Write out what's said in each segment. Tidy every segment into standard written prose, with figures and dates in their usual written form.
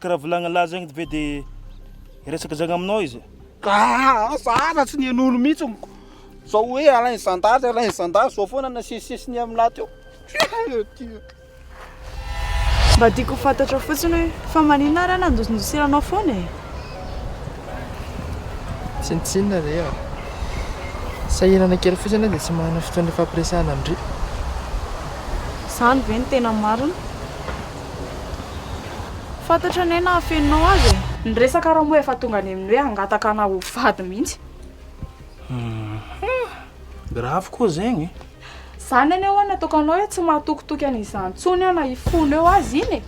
Karaha volagnalahy zegny ve de hiresaka zagny aminao izy? Ka za aza tsy nihaino mihitsy zao hoe alain'ny zandary alain'ny zandary zao foana nasesisesiny aminahy teo. Mba tiako ho fantatra fotsiny hoe fa maninona ary aho nandosindosiranao foana e? Tsinontsinona re a! Sahirana kely fotsiny aho dia tsy manana fotoana hifampiresahana amin-dry. Izany ve no tena marina? Fantatro anie na afeninao aza e! Ny resaka ary moa efa tonga any amin'ny hoe hangataka anah ho vady mihitsy. Hum, grave koa zegny e! Zany anie hoa nataoko anao hoe tsy mahatokitoky an'izany intsony aho na hifona eo aza iny e!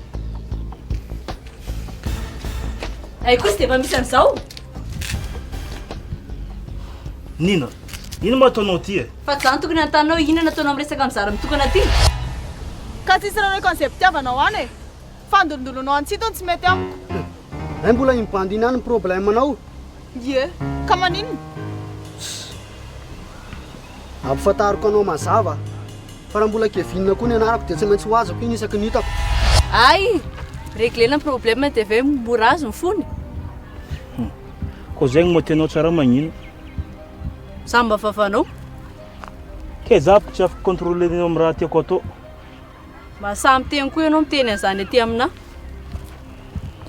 Hay kosa dia efa misy an'izao? Nina, ino ma ataonao ty e? Fa tsy zany tokony hanontany hoe inona no ataonao amin'ny resaka mizara mitokana ty? Ka tsisy rareko an'izay mpitiavanao any e! Fandolondolonao an'i Tsito no tsy mety amiko. Hay mbola iny bandy iny ihany ny problème nao. Ie, ka maninona? Tss. Ampifantariko anao mazava fa raha mbola Kevin koa ny anarako dia tsy maintsy ho azoko iny isaky ny hitako. Hay! Reglena ny problème dia avy eo mora azo ny fony. Hum. Koa zegny moa tianao tsara magnino? Za mba vavanao. Kay za tsy afaka controler-nao amin'ny raha tiako atao. Mba sahy miteny koa ianao miteny an'izany aty aminà.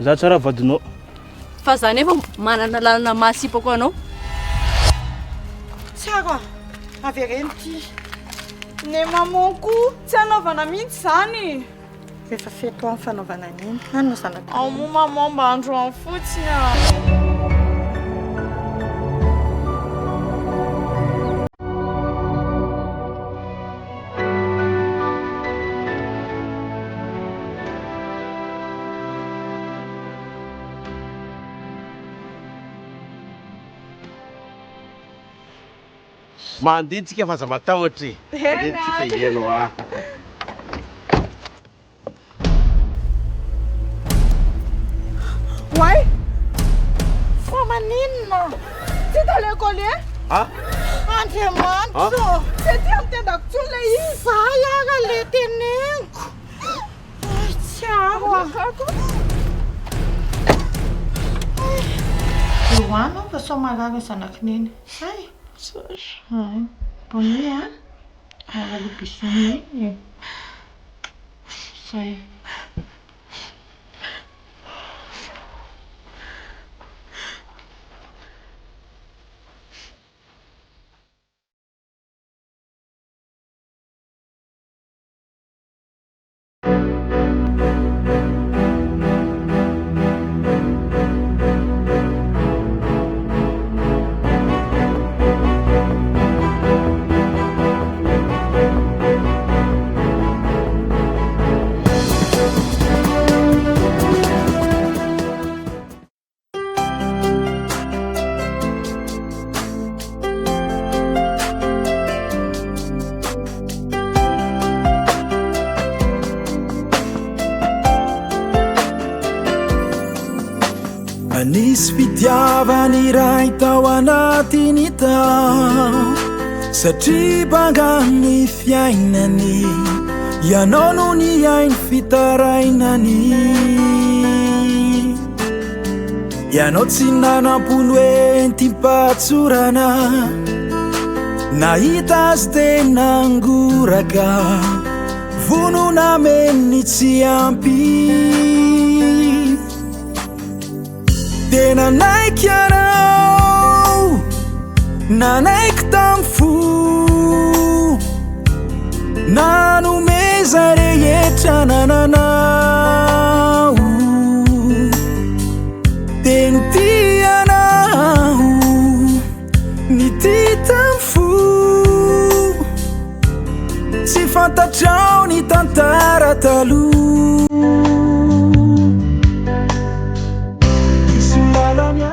Za tsara vadinao. Fa za nefa manana lalana maha sipako anao. Tsara, avereno ity. Ny maman koa tsy hanaovana mihitsy izany. Efa fety ho ahy ny fanaovana an'iny. Any no zanako. Ao moa maman mba androany fotsiny ah. Mandeha tsika fa aza matahotra e. Mandeha tsika heno a. Oay! Fa maninona? Tsy hita ilay collier? Ah? Andriamanitra ô! Tsy aty amin'ny tendako intsony ilay izy. Zay ara le teneniko. Ay, tsy aro ah. Eo any aho fa sao marary ny zanak'i Neny. Zay? Zay. Bonne nuit hein. Alors bisous Neny. Zay. Nisy fitiavana iray tao anatiny tao Satria banga ny fiainany Ianao no nihaino fitarainany Ianao tsy nanam-po ny hoentim-pahatsorana Nahita azy tena ngoraka Vonona hameno ny tsy ampy Dia nanaiky ianao Nanaiky tamin'ny fo Nanome izay rehetra nananao Dia nitia anao Nitia tamin'ny fo Tsy fantatrao ny tantara taloha Diso lalana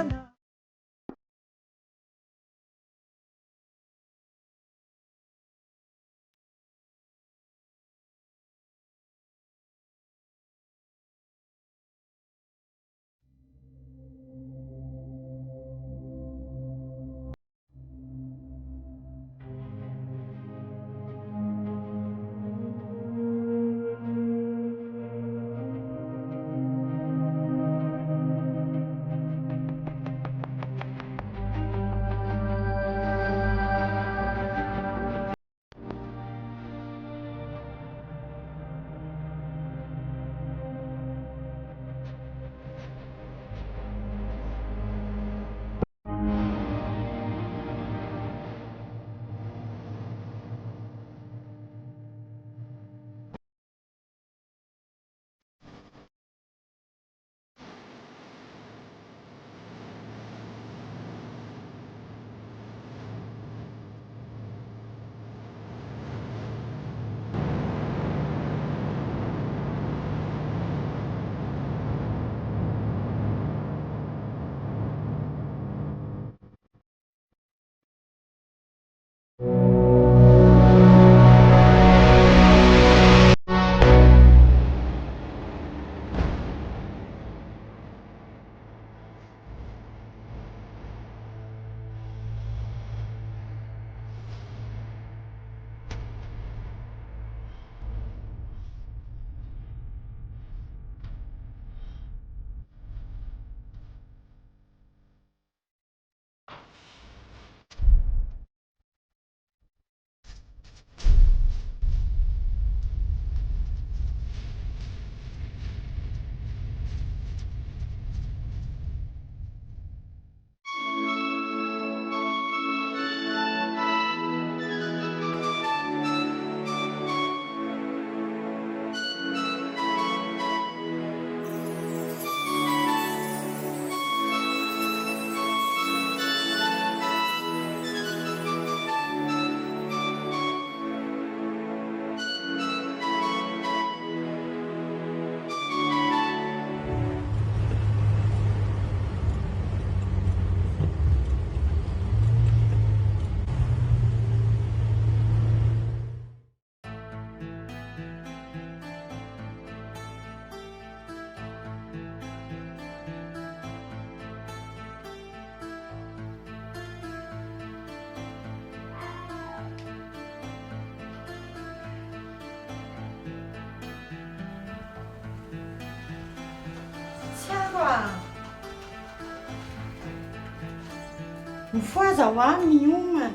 Mifohaza hoa miomana.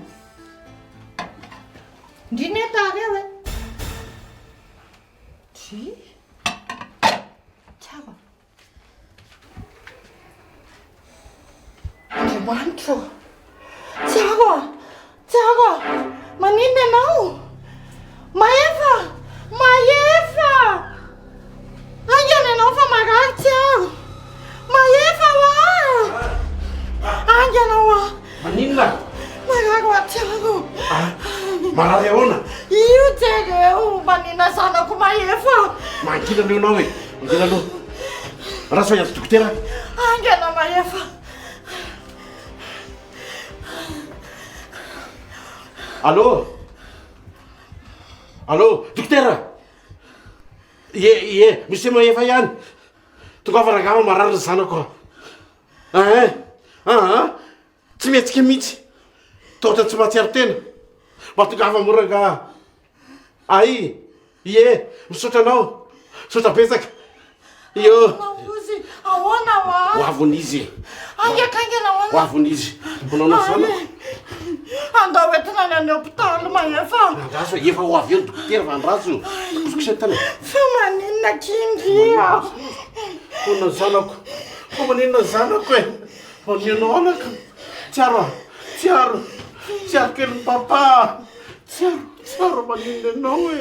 Ndry ne tara eo e. Dry. Tsara. Andriamanitra ô! Tsiaro a! Tsiaro a! Maninona ianao? Mahefa! Mahefa! Haingana ianao fa marary Tsiaro! Mahefa hoa! Haingana hoa! Maninona? Marary hoa Tsiaro! Marary ahoana? Io jereo! Maninona zanako Mahefa? Mangina aloha ianao e! Mangina aloha. Raha sao hiantso dokotera aho. Haingana Mahefa! Allô? Allô, dokotera? Ie, ie, monsieur Mahefa ihany. Tongava rangahy marary ny zanako. Ein, aa, tsy mihetsika mihitsy. Tahotra tsy mahatsiaro tena. Mba tongava moa rangahy. Ay, ie, misaotra anao. Misaotra betsaka. Io. Ahoana hoa? Ho avy hono izy e. Haingakaingana ahoana? Ho avy hono izy. Manao anao zanako. Andao entina any amin'ny hopitaly Mahefa. Andraso e, efa ho avy eo ny dokotera fa andraso. Kosokoso ny tanana. Fa maninona kindry a? Maninona zanako? Fa maninona zanako e? Maninona anako? Tsiaro a, tsiaro, tsiaro kelin'i papa. Tsiaro, tsiaro maninona ianao e?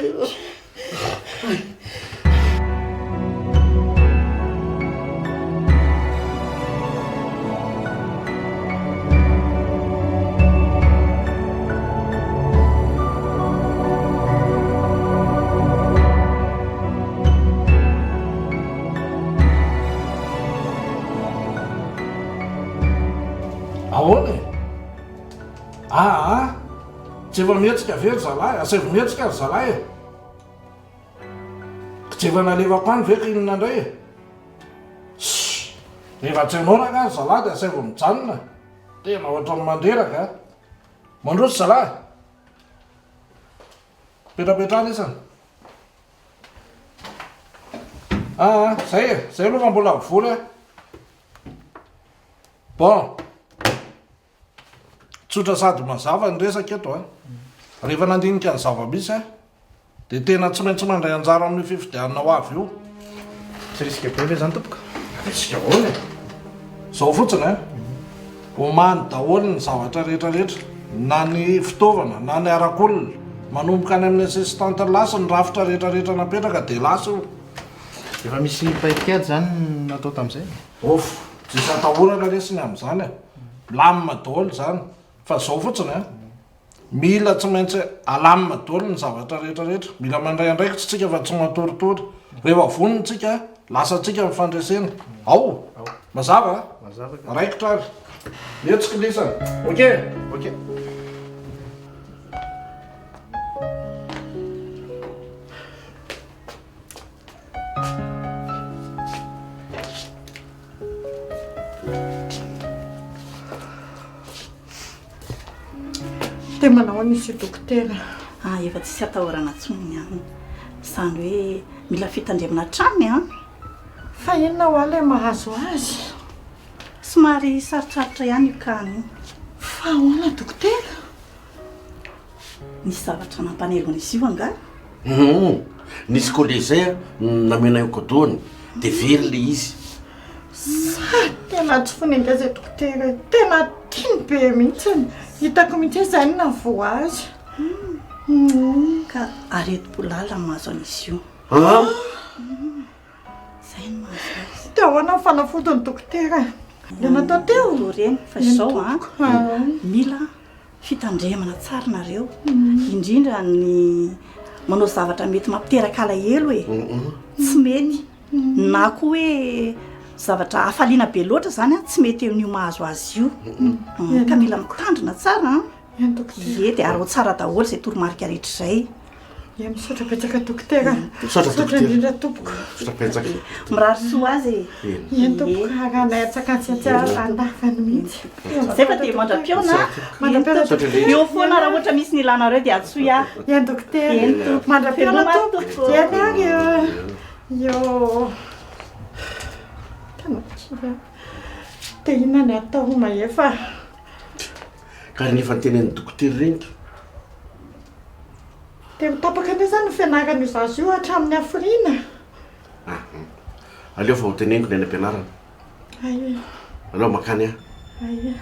Ahoana e? Aa! Tsy efa mihetsika ve ry zalahy? Asaivo mihetsika ry zalahy e! Tsy efa nalefako any ve ka inona indray e? Ssss! Rehefa tsy ianao rangahy ry zalahy dia asaivo mijanona. Tena ohatran'ny mandreraka a! Mandroso zalahy! Petrapetraha lesany. Aa! Zay e! Zay aloha fa mbola mivory aho. Bon! Tsotra sady mazava ny resaka eto a. Rehefa nandinika ny zava-misy aho dia tena tsy maintsy mandray anjara amin'io fifidianana ho avy io. Tsy risque be ve izany tompoko? Risque ahoana e? Izao fotsiny a, omany daholo ny zavatra rehetra rehetra, na ny fitaovana, na ny arak'olona, manomboka any amin'ny assistante lasa ny rafitra rehetra rehetra napetraka dia lasa io. Efa misy paikady izany natao tamin'izay? Ouf! Tsisy atahorana lesy ny amin'izany e! Milamina daholo izany fa izao fotsiny an, mila tsy maintsy alamina daholo ny zavatra rehetra rehetra, mila mandray andraikitra tsika fa tsy matoritory, rehefa vonona tsika lasa tsika ny fandresena, ao? Mazava? Raikitra ary, mihetsika lisany, ok? Ok. Dia manao ahoana izy io dokotera? Ah, efa tsisy atahorana intsony ny aminy. Izany hoe mila fitandremana hatrany an! Fa inona hoa ilay mahazo azy? Somary sarotsarotra ihany io cas-ny io. Fa ahoana dokotera? Nisy zavatra nampanelo an'izy io angaha? Hum, nisy colis zay namena io cadeau-ny de very le izy. Sa tena tsy fony angaha zay dokotera e, tena tiany be mihitsiny, hitako mihitsy hoe zay no nahavoa azy. Hum, ka aretim-po lalina no mahazo an'izy io. An? Zay no mahazo azy. Dia ahoana ny fanafodiny dokotera? Ilay natao teo? Ireny, fa izao an, mila Fitandremana tsara nareo, indrindra ny manao zavatra mety mampiteraka alahelo e, tsy mety, na koa hoe zavatra hafaliana be loatra zany an, tsy mety amin'io mahazo azy io, ka mila mitandrina tsara an, ie dia araho tsara daholo izay toromarika rehetra izay. Ie, misaotra betsaka dokotera. Misaotra dokotera. indrindra tompoko. Misaotra betsaka. Mirary soa azy e. Eny tompoko, arahanay antsakany sy andavany mihitsy. Zay fa dia mandra-pihaona. Mandra-pihaona dokotera. Eo foana raha ohatra misy ny ilanareo dia antsoy aho. Eny dokotera. Eny tompoko. Mandra-pihaona tompoko. Eny ary eo. Tena kivy aho. Dia inona ny atao Mahefa? Ka reny efa notenenin'ny dokotera ireny ka. Dia mitapaka indray izany ny fianaran'io zaza io hatramin'ny hafiriana. Aha. Aleo fa hoteneniko ny any am-pianarana. Ay. Aleo mankany aho. Ay.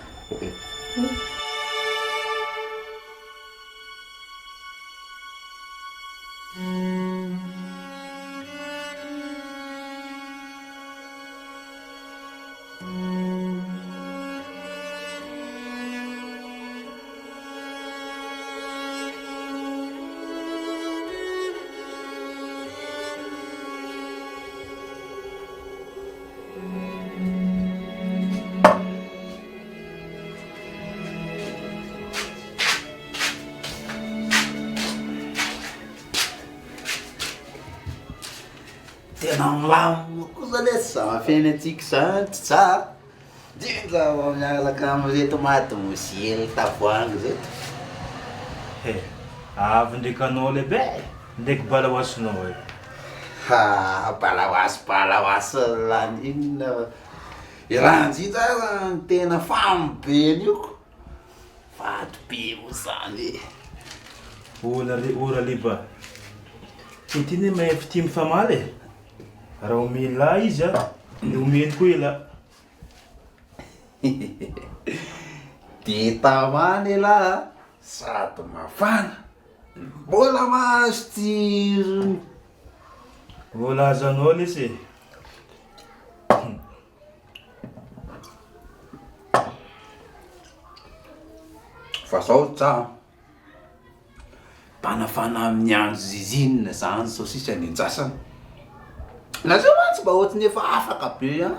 Tena milamina kosa lesy zany fiainantsika zany tsy tsara. Indrindra vao miaraka amin'ireto mademoiselle tavoahangy ireto. He, avy ndraiky anao lebe e, ndraiky balaoasinao e. Ha, balaoasy balaoasy lany inona fa i Ranjit aza no tena famo be an'io ko. Vato be moa zany e. Ola re ora leba. Ity ne mahay fitia mifamaly e. Raha omen'lah izy a, de omeny koa elah. De tamana elah a, sady mafana, mbola mahazo tsirony. Voalazanao lesy e. Fa zao ry tsa a, mpanafana amin'ny andro zizinina zany saosisy any an-jasana. Nareo mantsy mba ohatry ny efa afaka be ihany.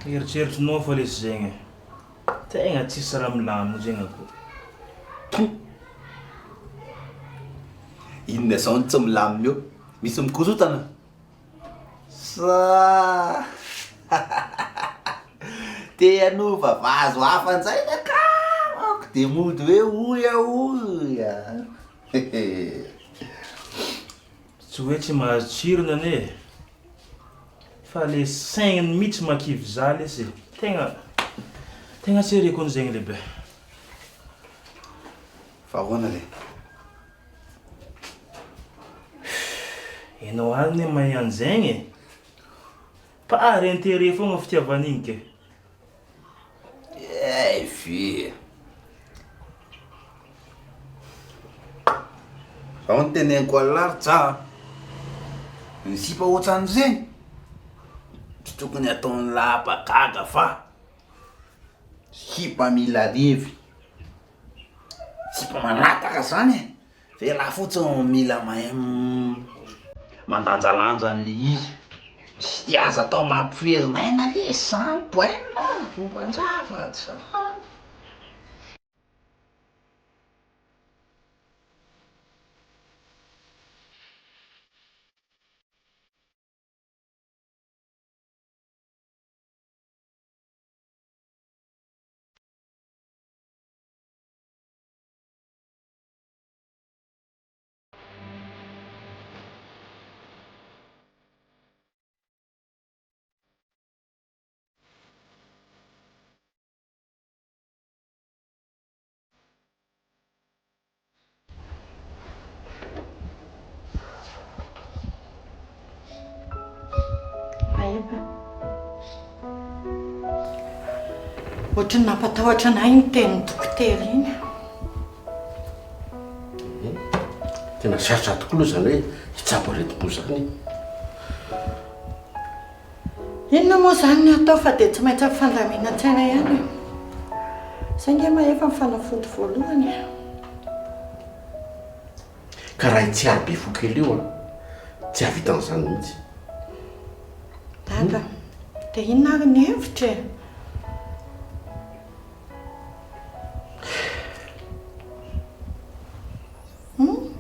Eritreritrinao fa lesy zegny e. Tegna tsisy raha milamigny zegny akory. Inona zao no tsy milamina eo? Misy mikorotana? Sa te hanova vazo hafa njay ve ka manko de mody hoe hoy aho hoy a. Tsy hoe tsy mahazo tsirony anie e! Fa le saigniny mitsy makivy za lesy e! Tegna tegna tsy reko an'zegny lebe. Fa ahoana le? Enao any ne mahay an'zegny e! Par intérêt fogna fitiavan'igny ke. Eh vie. Zao no teneniko an'lah ry ja a! Ny sipa ohatran'ireny tsy tokony ataon'lah mpagaga fa sipa mila revy, sipa mangataka zany e! Fa elah fotsiny no mila mahay mandanjalanja an'le izy, tsy azo atao mampiferinaina lesy zany poème a, fomban-javatra. Ohatry ny nampatahotra anay iny tenin'ny dokotera iny. Tena sarotra tokoa aloha izany hoe hitsabo aretim-po izany e. Inona moa izany ny atao fa dia tsy maintsy ampifandaminan-tsaina ihany e. Izay ange mahefa ny fanafody voalohany e. Ka raha i Tsiary be fo kely io an, tsy hahavita an'izany mihitsy. Dada, dia inona ary ny hevitra e? Hum?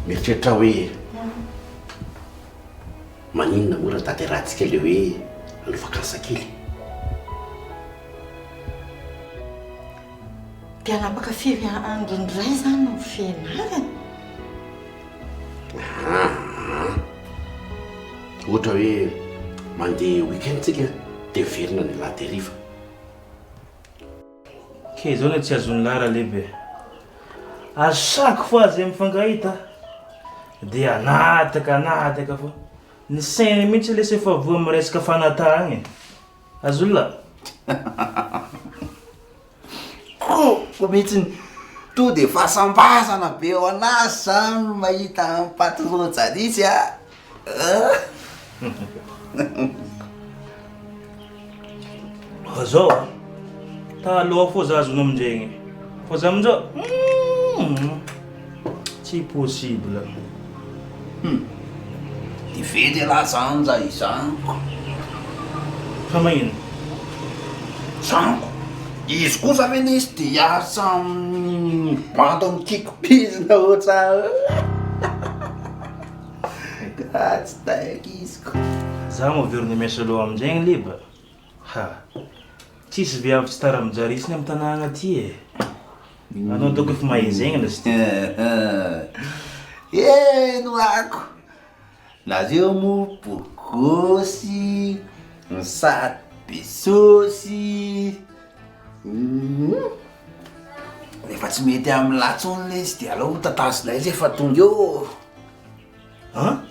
Mieritreritra aho hoe maninona moa raha tanterahantsika ilay hoe hanao vacances kely? Dia hanapaka firy andro indray izany ny fianarana? Aa! Ohatra hoe mandeha week-end tsika. Dia miverina ny alahady hariva. Kay zao no tsy azon'i Lara lehibe. À chaque fois zay mifankahita dia anataka anataka fô. Ny sainy mihitsy lesy efa voa am resaka fanatahagna e. Azon'la? Koko mihitsiny. To de fasambazana be ho anazy zany mahita an'i patron Janisy a! Fa zao a, taloha fô za azonao amindregny, fa za aminjao humm tsy possible. Hum, de very elah zany za izany ko. Fa magnino? Zaniko, izy kosa ve lesy de hiaritra amin'ny bandy mikikopizina ohatran'ny Ka tsy taiko izy ko. Za moa very nimeso aloha aminjegny liba ha! Tsisy viavy tsy tara mijarisiny am tanàgna aty e! Anao ataoko efa mahay zegny lesy ty. Eny ho'ako! Nareo moa bogosy no sady be sôsy hum! Rehefa tsy mety amin'lah tsony lesy de aleo tatazinay zay fa tonga eo. An?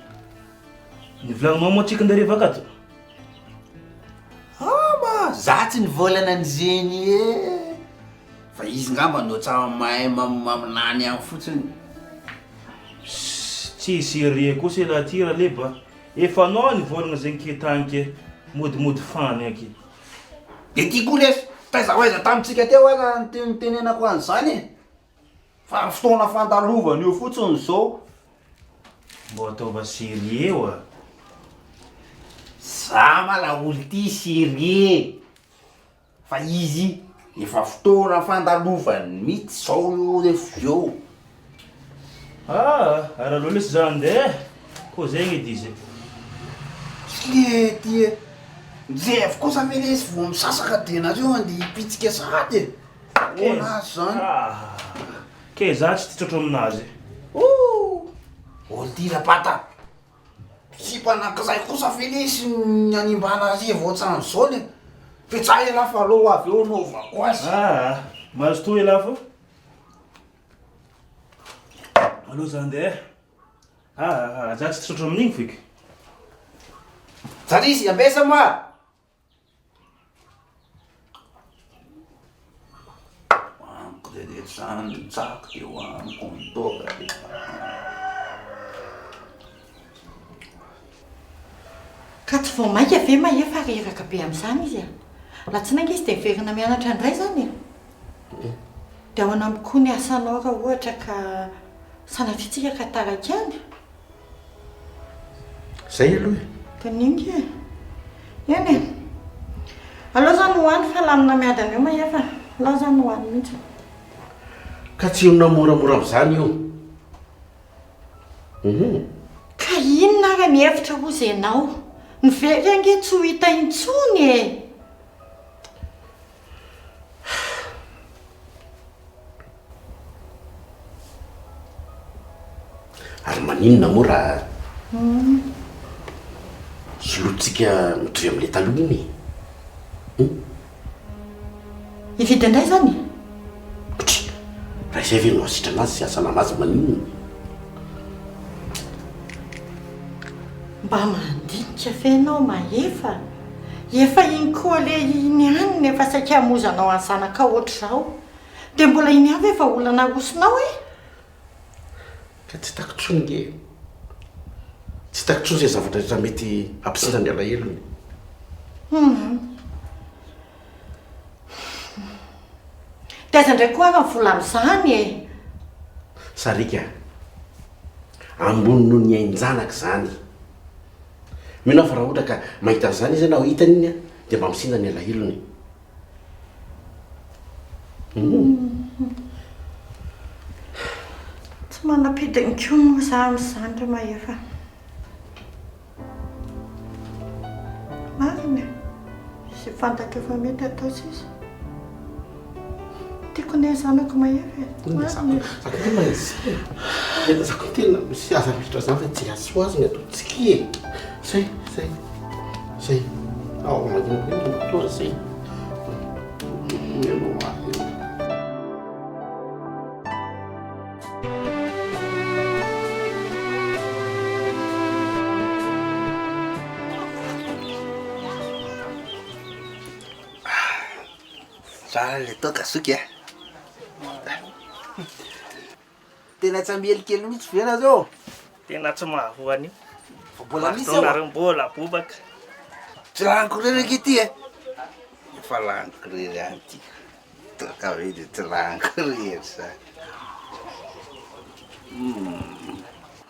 Nivolagninao moa tsika nde revaka ato? Ama, za tsy nivolana an'izeny e! Fa izy ngamba no tsa mahay maminany any fotsiny. Pssss, tsy sérieux kosa elah ty Raleba a! Efa anao nivolagna zegny ke tagny ke, modimody fany aky. De ty koa lesy, taiza ho aiza tamintsika teo aza nitenenako an'izany e! Fa fotoana fandalovana io fotsiny izao. Mbô ataova sérieux oa. Za ma laolo ty sérieux fa izy efa fotoana fandalovany mitsy zao io ref eo. Aa ary aleo lesy za andeha ko zegny edy izy. Tsy lety e! Njevy kosa ve lesy vao misasaka de nareo andeha hipitsika sahady e! Ahoana azy zany? Ke za tsy tia tratra aminazy. Ooh! Olo ty rapata! Sipa anakiray kosa ve lesy ny hanimbana arivo otran'izao le? Petsaha elah fa aleo avy eo anaovako azy. Aa! Mazotoa elah fa aleo za andeha. Aa! Za tsy tia tratra amin'igny feky. Jarisy, ambesa moa! Hohaniko zay rehetra zany ny tsako de hohaniko ny toaka de. Ka tsy vao mainka ve Mahefa reraka be amin'izany izy a? Latsinainga izy dia miverina mianatra indray izany e? Dia ahoana amiko koa ny asanao raha ohatra ka sanatria tsika ka taraiky any? Zay aloha e. Dinika e. Eny e. Aleo zany ho any fa lamina miadana eo Mahefa. Aleo zany ho any mihitsy. Ka tsy inona moramora amin'izany io. Hum. Ka inona ary ny hevitra hozy ianao? Ny very ange tsy ho hita intsony e. Ary maninona moa raha solointsika mitovy amin'ilay taloha iny e? Hum? Hividy indray izany e? Otri! Raha izay ve no hahasitrana azy sy hahasalama azy maninona? Mba mandinika ve ianao Mahefa? Efa iny colle iny ihany no efa saika hamozanao an'ny zanakao ohatr'izao. Dia mbola iny ihany ve vahaolana arosonao e? Ka tsy hitako intsony nge e. Tsy hitako intsony izay zavatra rehetra mety hampisinda ny alahelony. Hum. Dia aiza indray koa ary ny vola amin'izany e? Sariaka a! Ambony noho ny ain-janaka izany. Mino aho fa raha ohatra ka mahita an'izany izy na ho hitany iny dia mba misinda ny alahelony. Tsy manam-pidiny koa moa za amin'izany ry Mahefa. Marina e! Izay fantako efa mety atao sisa. Tiako anie ny zanako Mahefa e! Marina e! Za koa tena izay e! Za koa tena misy aza miditra zany fa tsy azo azy ny ataontsika e! Zay, zay, zay. Ao mangina be ny motora zay. Omeo ahy io. Tsara le toaka zoky a. Tena tsy hamely kely mihitsy ve nareo? Tena tsy mahavoa an'io. Fa mbola misy ao? Nareo mbola bobaka. Tsy laniko irery ange ity e. Efa laniko irery ihany ity. Toaka ve dia tsy laniko irery zany.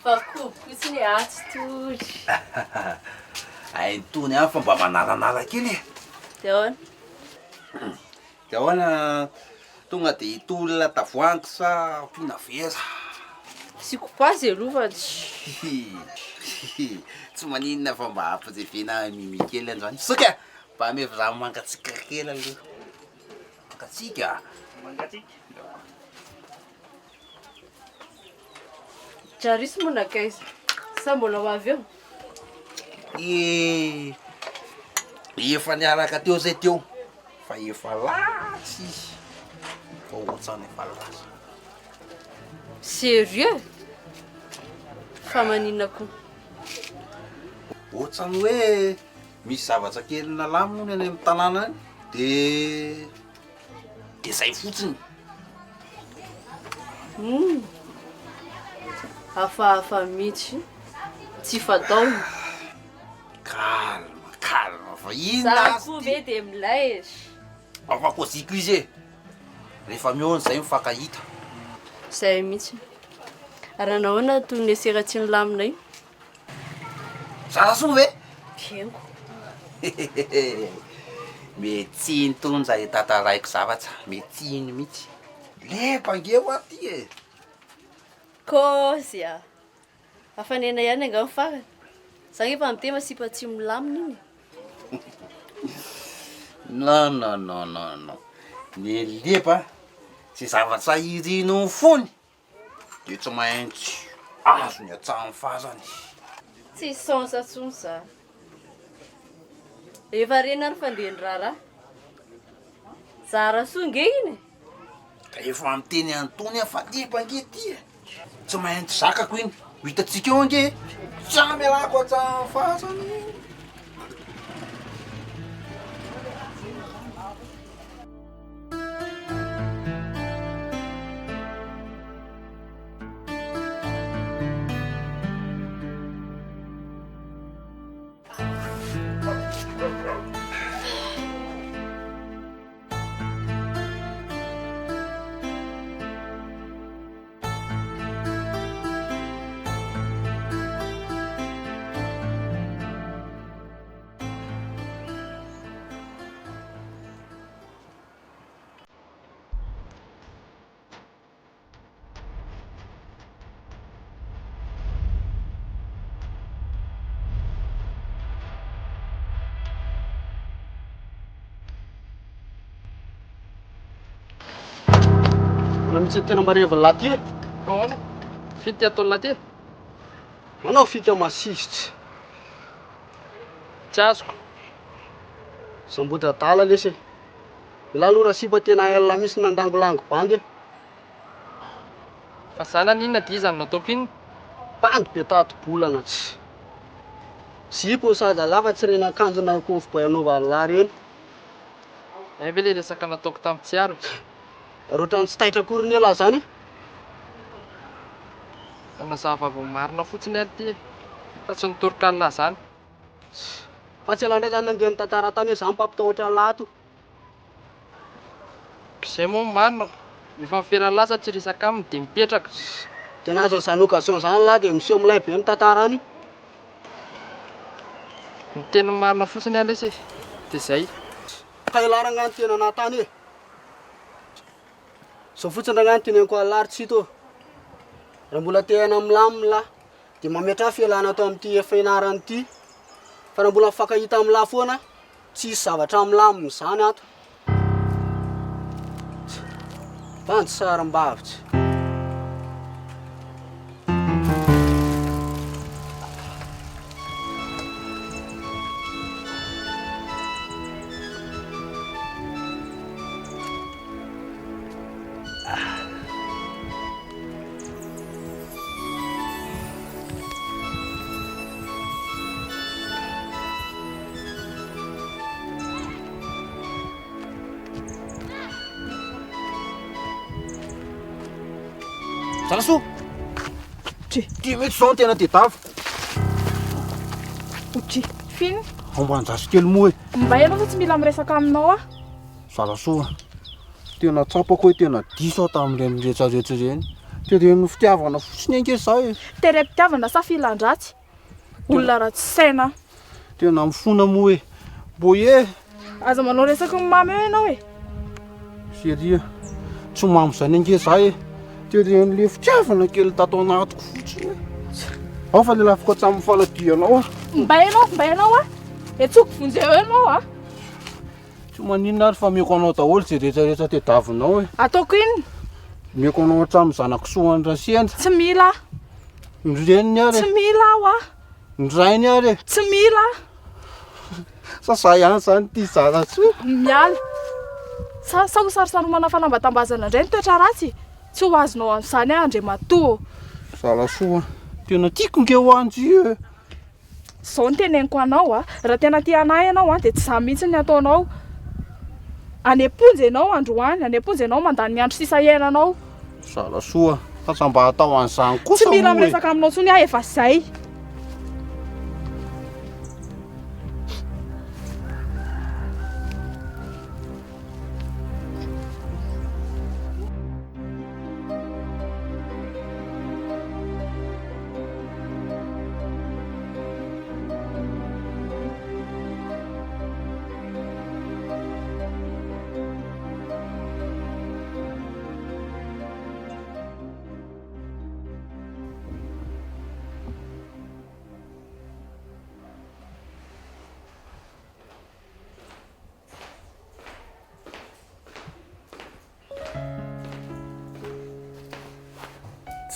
Fa kobo fotsiny e, atsy tory. Hainy tony ihany fa mba manalanala kely e. Dia ahoana? Dia ahoana, tonga dia hitolona tavoahangy sa ampiana vera? Asiako pazy aloha fa tsy. Tsy maninona fa mba ampirevena Mimi kely androany. Zoky a! Mba ameko rano mangatsiaka kely aloha. Mangatsiaka? Mangatsiaka. Jarisy moa nankaiza? Sa mbola ho avy eo? Eh, efa niaraka teo zay teo fa efa lasa izy, fa ohatrany efa lasa. Sérieux? Fa maninona koa? Ohatrany hoe misy zavatra kely nalamina hono any amin'ny tanàna any de de zay fotsiny. Humm! Hafahafa mihitsy, tsy fatao. Calme, calme fa inona Za koa ve dia milay e. Afa kôziko izy e! Rehefa mihaona izay mifankahita. Zay mihitsy. Ary nahoana toy ny esera tsy nilamina iny? Zarasoa ve? Bienko. Metsiny tony zay tantaraiko zavatra, metsiny mihitsy. Leba ange hoa ty e! Kôzy a! Hafanena ihany angaha ny farany? Za nge efa miteny fa sipa tsy milamina iny e! Non non non non non, ny leba zay zavatra irinao fony de tsy maintsy azony hatramin'ny farany. Tsisy sens intsony za. Efa reny ary fandehan'ny raharaha. Zarasoa nge iny e! Ka efa miteny an'itony aho fa leba ange ity e! Tsy maintsy zakako iny, ho hitantsika eo ange e! Tsy hamelako hatramin'ny farany iny. Mbola misy tena marevy lahy ty e. Ahoana? F'ino ty ataon'ny lahy ty e? Manao fika masisitsy. Tsy azoko. Zambody adala lesy e. Elah aloha rasipa tena ela mihitsy nandangolango bandy e. Fa za naninona dia iza no nataoko inona? Bandy be tati-bolana tsy. Zipo sady alah fa tsy reny akanjona kôfboay anaovan'lah reny. Hay ve le resaka nataoko tamin'i Tsiaro? Ary ohatran'ny tsy taitra akory anie lah zany e. Nanazava vao marina fotsiny ary ity e. Fa tsy nitoroka an'lah zany. Fa tsy elah ndray zany nandeha nitantara tany hoe za mpampitahotra an'lah ato. Zay moa no marina ko. Rehefa mifera lasa tsy resaka aminy dia mipetraka. Dia nahazo an'izany occasion zany lah dia miseho milay be mitantara any. Ny tena marina fotsiny ah lesy e. Dia zay. Ka elah rangah ny tena nahatany e. Zao fotsiny rangah no teneniko an'lah ry Tsito ô. Raha mbola te hiaina milamina lah dia mametraha fialana ato amin'ity fianarana ity. Fa raha mbola mifankahita amin'lah foana Tsy hisy zavatra milamina izany ato. Bandy sarim-bavy tsy. Zalasoa! Ty mihitsy izao no tena tedaviko. Otri. F'inona? Ao mba andraso kely moa e. Mbay ianao fa tsy mila miresaka aminao aho. Zalasoa, tena tsapako hoe tena diso aho tamin'ireny retraretra ireny. Teren'ny fitiavana fotsiny ange izaho e. Terem-pitiavana sa filan-dratsy? Olona ratsy saina. Tena mifona moa e. Boye! Aza manao resaky ny mamy eo ianao e. Chérie, tsy mamo izany ange za e. Teren'le fitiavana kely tato anatiko fotsiny e. Ao fa lelafiko hatramin'ny faladianao aho. Mbay ianao, mbay ianao ah. Etsoko vonjeo eo ianao ah. Tsy maninona ary fa ameko anao daholo izay rehetra rehetra tediavinao e. Ataoko inona? Omeko anao hatramin'ny zanakisoan'i Rasendra. Tsy mila aho. Ny reniny ary e. Tsy mila aho ah. Ny rainy ary e. Tsy mila aho. Sa za ihany zany ity zanakisoa? Miala. Sa sa ho sarotsaromana fanambatambazana indray ny toetra ratsy? Tsy ho azonao amin'izany aho Andriamatoa ô. Zalasoa a. Tena tiako nge ho anjy e. Izao no teneniko anao a, raha tena tia anah ianao a, dia tsy izany mihitsy ny ataonao. Any am-ponja ianao androany, any am-ponja ianao mandany ny andro sisa iainanao. Zalasoa, fa tsy mba atao an'izany kosa Tsy mila moa e. miresaka aminao intsony aho, efa izay.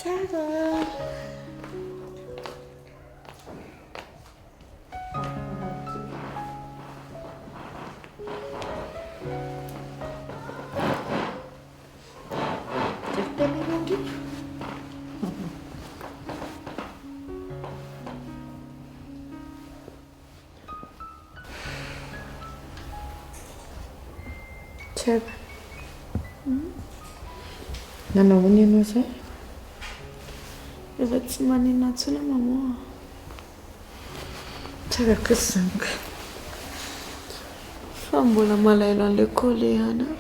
Tsara. Tsara. Nanao ahoana ianao izay? Efa tsy maninona intsony aho maman a. Tsara kosa izany ka. Fa mbola malahelo an'ilay collet ihany aho.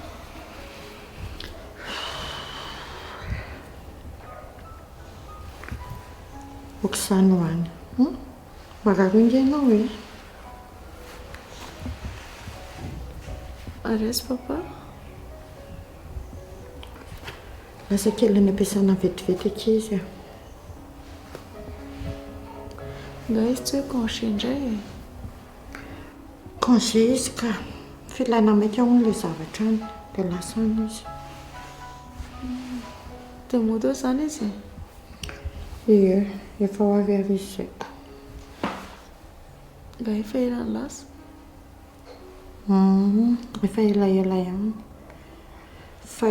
Ok izany ho any. Marary ange ianao e. Ary aiza papa? Lasa kely any am-piasana vetivety akia izy a. Nga izy tsy hoe congé indray e? Congé izy ka. Filana maika hono ilay zavatra any dia lasa any izy. Dia mody eo izany izy e? Ie, efa ho avy ary izy izay. Nga efa ela ny lasa? Humm, efa elaela ihany. Fa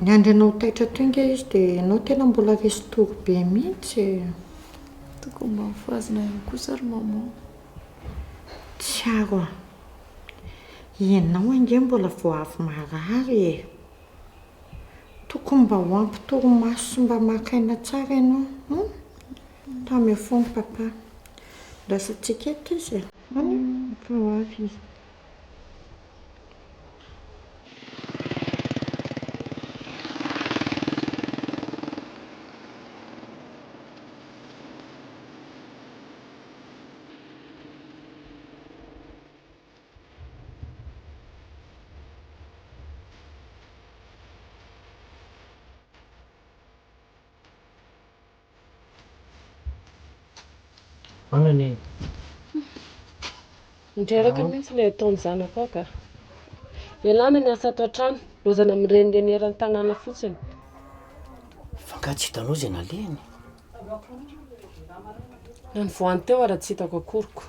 niandry anao ho taitra teo ange izy dia ianao tena mbola resy tory be mihitsy e. Tokony mba mifohazina ihany kosa ry maman. Tsiaro a! Ianao ange mbola vao avy marary e! Tokony mba ho ampy torimaso sy mba maka aina tsara ianao hum! Tamy eo foana papa. Andrasantsika eto izy e. Any efa ho avy izy. Ahoana neny? Midreraka mihitsy ilay ataon'ny zanakao ka. Ialana ny asa ato an-trano, lozana mirenireny eran'ny tanàna fotsiny. Fa angaha tsy hitanao izay nalehany? Na ny voany teo ara tsy hitako akoriko.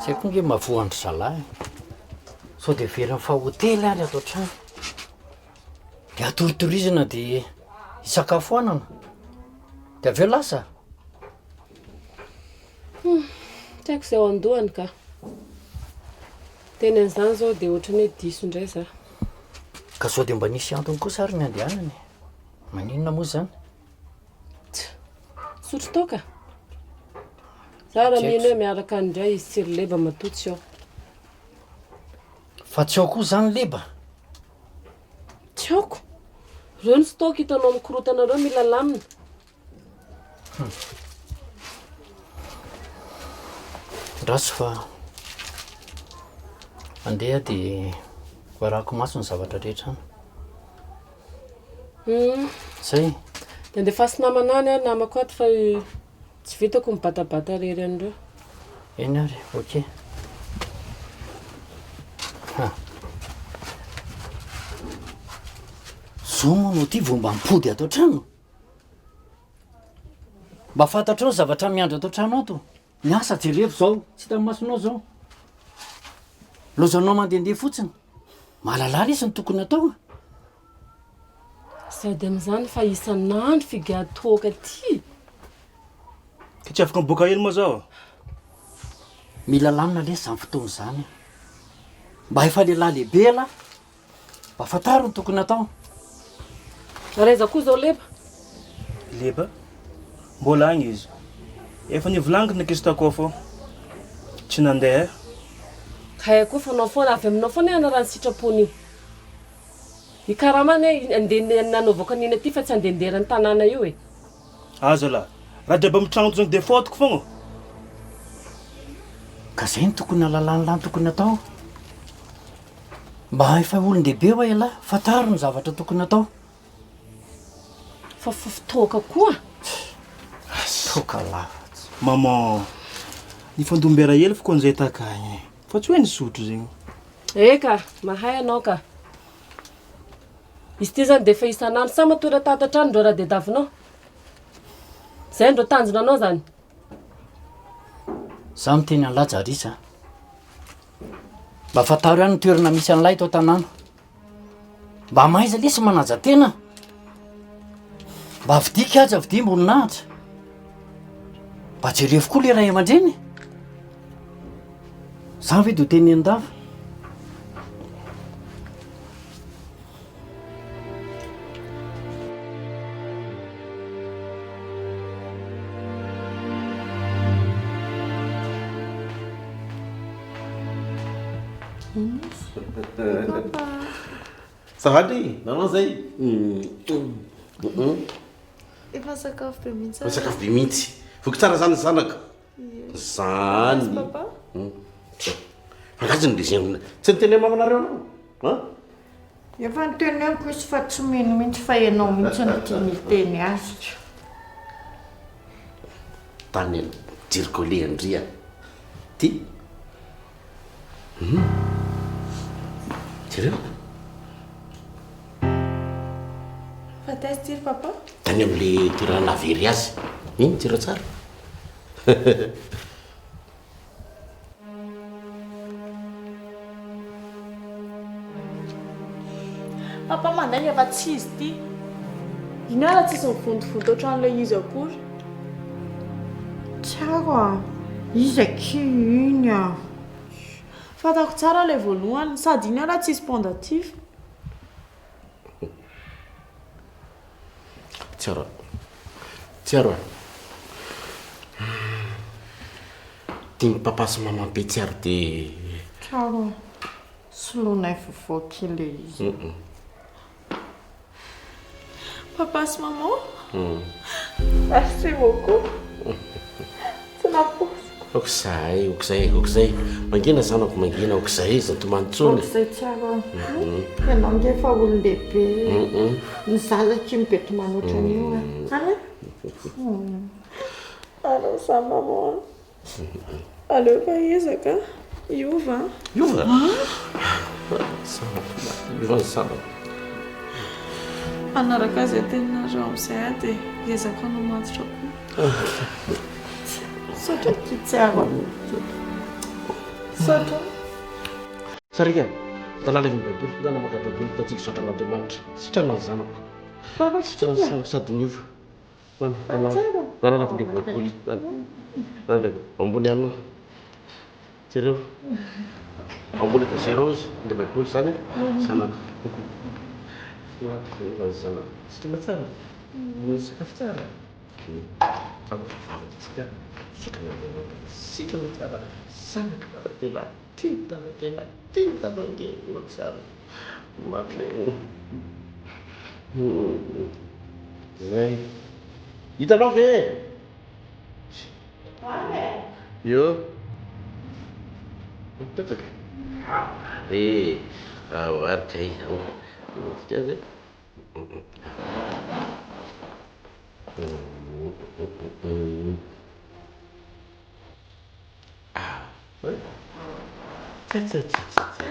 Zay koa nge mahavoa an-dry zalahy e. Sao dia heveriny fa hotely ary ato an-trano. Dia atoritorizana dia hisakafoanana. Dia avy eo lasa. Hum, tsy haiko izay ao an-dohany ka. Teny an'izany izao dia ohatran'ny hoe diso indray za. Ka sao dia mba nisy antony kosa ary ny andehanany e. Maninona moa izany? Misotro toaka? Za raha mino hoe miaraka any indray izy sy ry Leba matoa tsy ao. Fa tsy ao koa izany Leba? Tsy aoko. Reo ny stock hitanao mikorotana reo mila lamina. Andraso fa andeha dia ho arahako maso ny zavatra rehetra any. Zay. Dia andefaso namana any aho namako ato fa tsy vitako mibatabata irery an'ireo. Eny ary, ok. Ha. Zao moa no ty vao mba mipody ato an-trano. Mba fantatrao ny zavatra miandry ato an-trano ato. Ny asa jerevo zao, tsy hitan'ny masonao zao. Lozanao mandehandeha fotsiny. Mahalala lesy ny tokony atao a. Sady amin'izany fa isan'andro figaha toaka ty. Ka tsy afaka miboaka hely moa zaho? Mila lamina lesy zany fotoana izany a. Mba efa lehilahy lehibe ialahy. Mba fantaro ny tokony atao. Ary aiza koa izao Leba? Leba? Mbola agny izy. Efa nivolagniko ny ankizy takao fô tsy nandeha eh. Ka hay koa fanao foana, avy aminao foana ianarany sitrapony io. I karama anie andeha nanaovako an'iny aty fa tsy andehandeha eran'ny tanàna io e. Aza lah. Raha jiaby amin'ny tragno zany de faute-ko fogna. Ka zay no tokony halalan'lah ny tokony atao. Mba efa olon-dehibe hoa ialahy, fantaro ny zavatra tokony atao. Fa fofo toaka koa. Toaka lava. Maman, nifandom-bera hely foko an'izay takagny e. Fa tsy hoe nisotro zegny. Eka, mahay anao ka. Izy ity zany dia efa isan'andro sa matory tato hatrany ndreo radedavinao? Zay ndreo tanjona anao zany? Za miteny an'lah Jarisa a. Mba fantaro ihany ny toerana misy an'lah eto an-tanàna. Mba mahaiza lesy manaja tena. Mba vidia kaja, vidia boninahitra. Mba jerevo koa le ray aman-dreny. Zany ve de ho tenenin-dava? Ça va ty? Nanao zay? Efa sakafo be mihitsy. Efa sakafo be mihitsy. Voky tsara zany ny zanaka. Zany. Papa. Fa angaha tsy nilezena. Tsy niteny mamanareo anao? An? Efa noteneniko izy fa tsy mino mihitsy fa ianao mihitsy no tiany hiteny azy. Tany am jirikole andria ty. Hum. Jereo. Fa taiza ity ry papa? Tany amle toerana nahavery azy. Iny jereo tsara. Papa mandainga fa tsy izy ity. Iny ara tsisy mivontovonto ohatran'ilay izy akory. Tsiaro a! Iza akia iny a! Fantako tsara ilay voalohany, sady iny ara tsisy pendatif. Tsiaro a. Tsiaro a. Tian'i papa sy maman be tsiaro dia. Tsiaro a. Soloinay vaovao kely ilay izy. Papa sy maman? Merci beaucoup. Tsy nampoiziko. Ok'izay, ok'izay, ok'izay. Mangina zanako, mangina, ok'izay, aza mitomany intsony. Ok'izay tsara. Ianao ange efa olon-dehibe. Ny zaza akia mibetomany ohatran'io a. Any a? Aleo za maman a. Aleo fa hiezaka hiova a. Hiova? Hiova ny zanako. Hanaraka izay teninareo amin'izay aho dia hiezaka hanao matotra koa. Misaotra akia Tsiaro a. Misaotra. Sarika, ndana alaivo ny baiboly, ndana maka baiboly, ndantsika hisaotra an'Andriamanitra. Sitrana ny zanako. Sitrana ny zanako sady niova. Ndana alaivo ny baiboly. Ndana ambony any. Jereo. Ambony étagère ao izy, ilay baiboly izany zanako. Sitrana tsara? Misakafo tsara? Sitrana tsara. Zanaka tena tena tena tena mangery tsara. Mampalahelo. Zay. Hitanao ve? Io. Mipetraka. Eh, ao ary kay. Ao. Tsika ve? Ah. Tsa tsa tsa tsa tsa.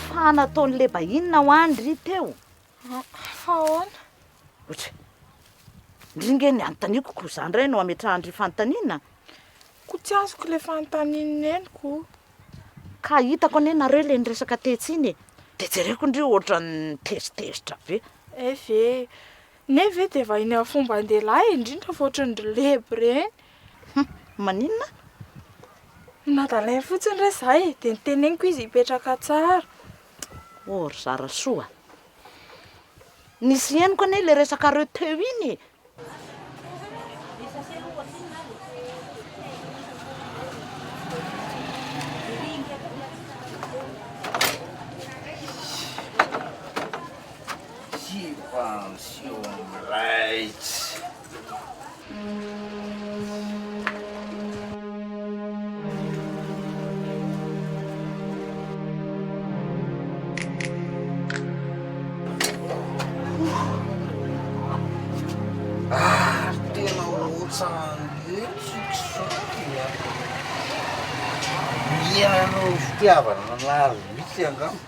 Fa nataon'i Leba inona ho an ndry teo? Fa ahoana? Otra. Ndry nge ny anontaniako ko za ndray no ametrahan-dry fanontaniana. Ko tsy azoko le fanontanian'i Neny ko. Ka hitako anie nareo le niresaka tetsy iny e. De jereko ndry ohatran'ny tezitezitra be. Eh ve. Neny ve de vahiny amin'ny fomban-dehilahy e, indrindra fa ohatran-dry Leby ireny. Hum, maninona? Nadalainy fotsiny re za e, de noteneniko izy hipetraka tsara. Oh ry Zarasoa a! Nisy henoko anie ilay resakareo teo iny e! Sipa miseho miraitsy. Ary tena ohatran'ny tsokosoko a. Mihanao fitiavana anazy mihitsy angamba.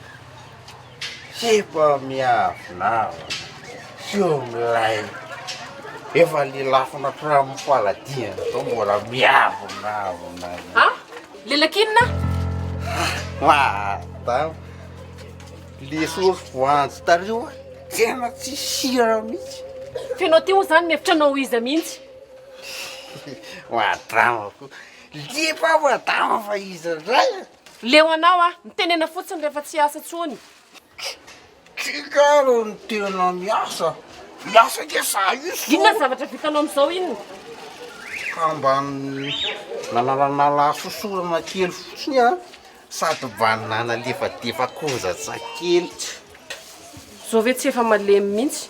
Sipa miavonavona, seho milay, efa lelafina hatramin'ny faladiana zao mbola miavonavona. A! Lelaka inona? Madama, le saosy voanjo tary io tena tsisy sira mihitsy. F'enao ty moa zany mihevitra anao ho iza mihitsy? Madama koa, lefa madama fa iza ndray e? Leo anao aho, mitenena fotsiny rehefa tsy hiasa intsony. Tsika ary no tena miasa, miasa ange za io so. Inona ny zavatra vitanao amin'izao inona? Ka mba nanalanala sosorana kely fotsiny an, sady mba nanalefadefa kozatra kely. Zao ve tsy efa malemy mihitsy?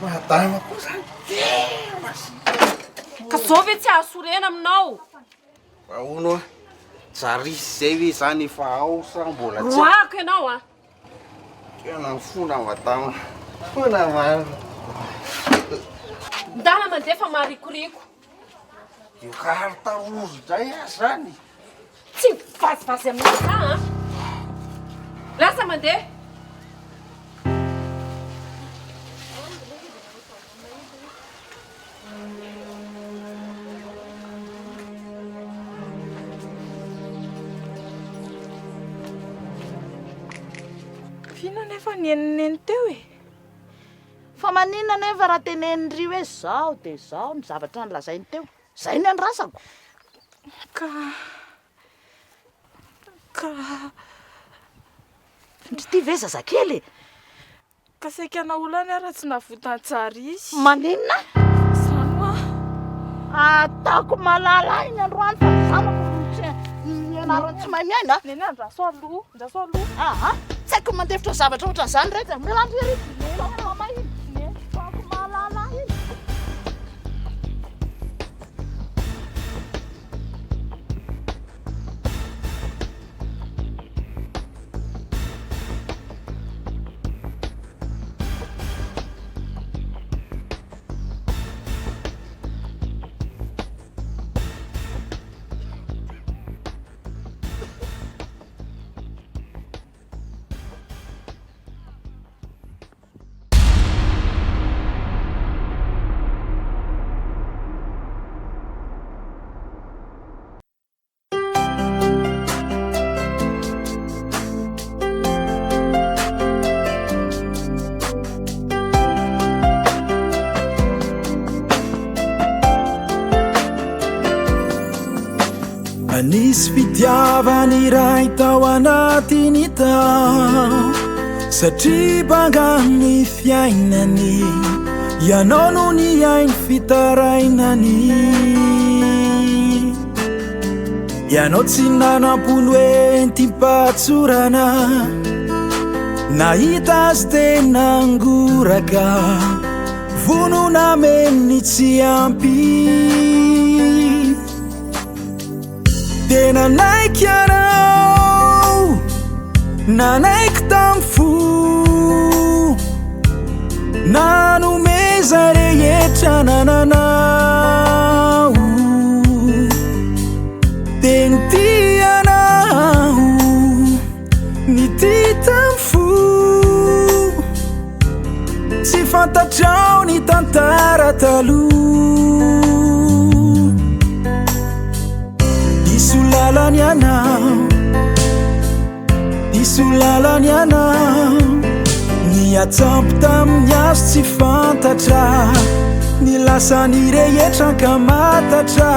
Madama koa zany tena Ka zao ve tsy hahasorena aminao? Ahoana hoa? Jarisy zay ve zany efa ao sa mbola tsy ao? Roahako ianao a! Tena mifona madama, mifona marina. Ndana mandeha fa marikoriko. Io carte rouge ndray aza zany. Tsy mivazivazy aminao za an! Lasa mandeha! F'inona nefa ny henoneny teo e? Fa maninona nefa raha tenenin-dry hoe zao dia zao ny zavatra nolazainy teo? Zay ny andrasako. Ka. Ka. Ndry ty ve zazakely e? Ka saika naolany aho raha tsy navotan'i Jarisy. Maninona? Izany hoa. Ataoko malala ahy ny androany fa ny zanako no tsy. fampianarana tsy mahay miaina. Neny andraso aloha, andraso aloha. Aa, tsy haiko mandefitra zavatra ohatran'izany rehetra. Mialà ndry ery. Neny, mamay iny. Neny, fako mahalala iny. Nisy fitiavana iray tao anatiny tao Satria banga ny fiainany Ianao no nihaino fitarainany Ianao tsy nanampo ny hoe entim-pahatsorana Nahita azy tena ngoraka Vonona hameno ny tsy ampy Dia nanaiky ianao Nanaiky tamin'ny fo Nanomeza rehetra nananao Dia nitia anao Nitia tamin'ny fo Tsy fantatrao ny tantara taloha Diso lalana ianao Diso lalana ianao Niatsampy tamin'ny hazo tsy fantatra Ny lasan'ny rehetra ankamatatra.